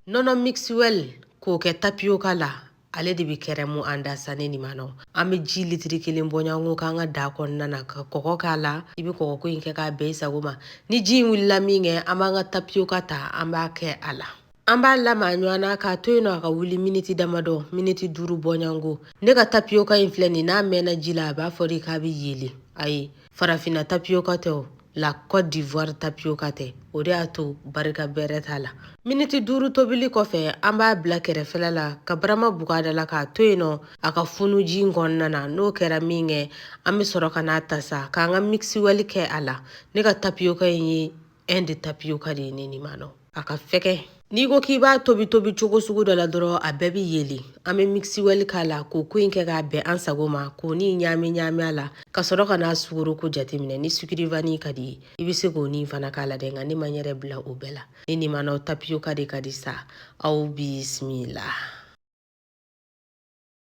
Nɔnɔ Mixwell k'o kɛ tapioca la, ale de bɛ kɛrɛmu an da sa. Ne nin an bɛ ji litiri 1 bɔɲɔgɔnko k'an ka da kɔnɔna na, ka kɔgɔ k'a la. I bɛ kɔgɔko in kɛ k'a bɛn i sago ma. Ni ji in wulila min kɛ, an b'an ka tapioca ta, an b'a kɛ a la, an b'a lamaga ɲɔgɔn na k'a to yen nɔ a ka wuli miniti damadɔ, miniti 5 bɔɲɔgɔnko. Ne ka tapioca in filɛ nin, n'a mɛnna ji la, a b'a fɔ de k'a bɛ yeelen. Ayi, farafinna tapioca tɛ o, la Côte d'Ivoire tapioca tɛ. O de y'a to barika bɛrɛ t'a la. Miniti 5 tobili kɔfɛ, an b'a bila kɛrɛfɛla la ka barama bugu a da la k'a to yen nɔ a ka funu ji in kɔnɔna na. N'o kɛra min kɛ, an bɛ sɔrɔ ka n'a ta sa k'an ka Mixwell kɛ a la. Ne ka tapioca in ye Inde tapioca de ye. Ne ni ma nɔ a ka fɛgɛ. N'i ko k'i b'a tobi tobi cogo sugu dɔ la dɔrɔn, a bɛɛ bɛ yeelen. An bɛ Mixwell k'a la k'o ko in kɛ k'a bɛn an sago ma, k'o ni ɲaami ɲaami a la, ka sɔrɔ ka n'a sukaro ko jateminɛ. Ni sucre vanille ka di ye, i bɛ se k'o ni fana k'a la dɛ, nka ne ma n yɛrɛ bila o bɛɛ la. Ne ni ma nɔ tapioca de ka di sa. Aw bisimila.